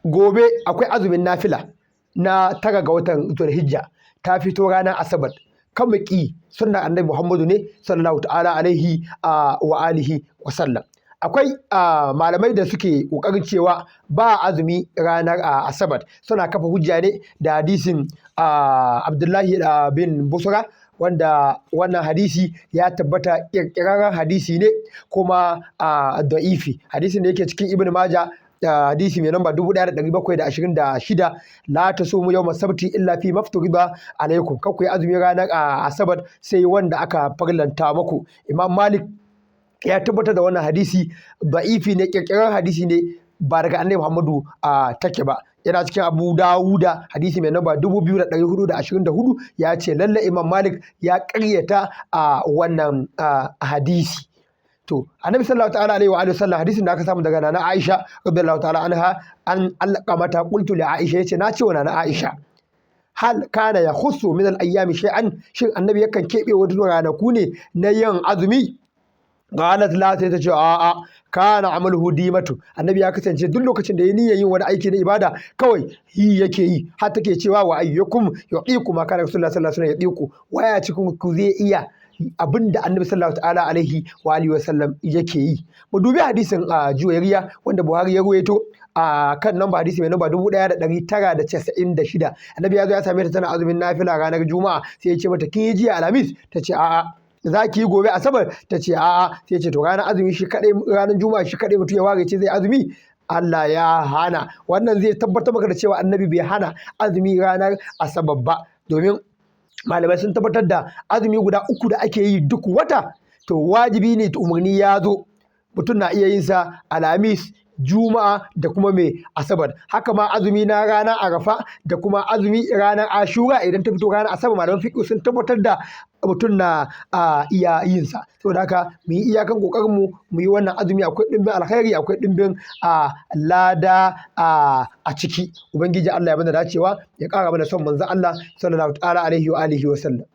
Gobe akwai azumin nafila na 9 ga watan Zulhijja, ta fito ranar Asabar. Kan mu ƙi sunnar Annabi Muhammadu ne sallallahu ta'ala alaihi wa alihi wa sallam. Akwai malamai da suke ƙoƙarin cewa ba azumi ranar Asabar, suna kafa hujja ne da hadisin Abdullahi bin Busra, wanda wannan hadisi ya tabbata ƙirƙirarren hadisi ne kuma da'ifi. Hadisin da yake cikin Ibn Majah, hadisi mai namba 1726, la tasumu yawma sabti illa fi mafturiba alaikum, kar ku yi azumi ranar Asabar sai wanda aka farlanta muku. Imam Malik ya tabbatar da wannan hadisi da'ifi ne, ƙirƙirar hadisi ne, ba daga Annabi Muhammadu take ba. Yana cikin Abu Dawuda, hadisi mai namba 2424, ya ce lalle Imam Malik ya ƙaryata a wannan hadisi. To, Annabi sallallahu ta'ala alaihi wa alihi wasallam, hadisin da aka samu daga Nana Aisha radiyallahu ta'ala anha, an allaka mata, qultu li Aisha, yace na ce wa Nana Aisha, hal kana yakhussu min al-ayyami shay'an, shin Annabi yakan keɓe wasu ranaku ne na yin azumi? Qalat la, sai ta ce a'a, kana amaluhu dimatu, Annabi ya kasance duk lokacin da ya niyyar yin wani aiki na ibada, kawai yi yake yi. Har take cewa, wa ayyukum yuqiku ma kana Rasulullah sallallahu alaihi wasallam yuqiku, waya cikin ku zai iya abinda Annabi sallallahu ta'ala alaihi wa alihi wasallam yake yi? Mu dubi hadisin Juwairiya wanda Buhari ya ruwaito a kan namba hadisi mai namba 1996. Annabi ya zo ya same ta tana azumin nafila ranar Juma'a, sai ya ce mata, kin yi jiya Alhamis? Ta ce a'a. Za ki yi gobe Asabar? Ta ce a'a. Sai ce to, ranar azumi shi kadai, ranar Juma'a shi kadai mutum ya ware ce zai azumi, Allah ya hana. Wannan zai tabbatar maka da cewa Annabi bai hana azumi ranar Asabar ba, domin malamai sun tabbatar da azumi guda 3 da ake yi duk wata, to wajibi ne, umarni ya zo, mutum na iya yin sa Alhamis, Juma'a da kuma mai Asabar. Haka ma azumi na ranar Arafa da kuma azumi ranar Ashura idan ta fito ranar Asabar, malaman fiqh sun tabbatar da mutum na iya yin sa. Saboda haka mu yi iyakan kokarin mu, mu yi wannan azumi, akwai dimbin alkhairi, akwai dimbin lada a ciki. Ubangiji Allah ya bada dacewa, ya ƙara mana son manzon Allah sallallahu ta'ala alaihi wa alihi wa sallam.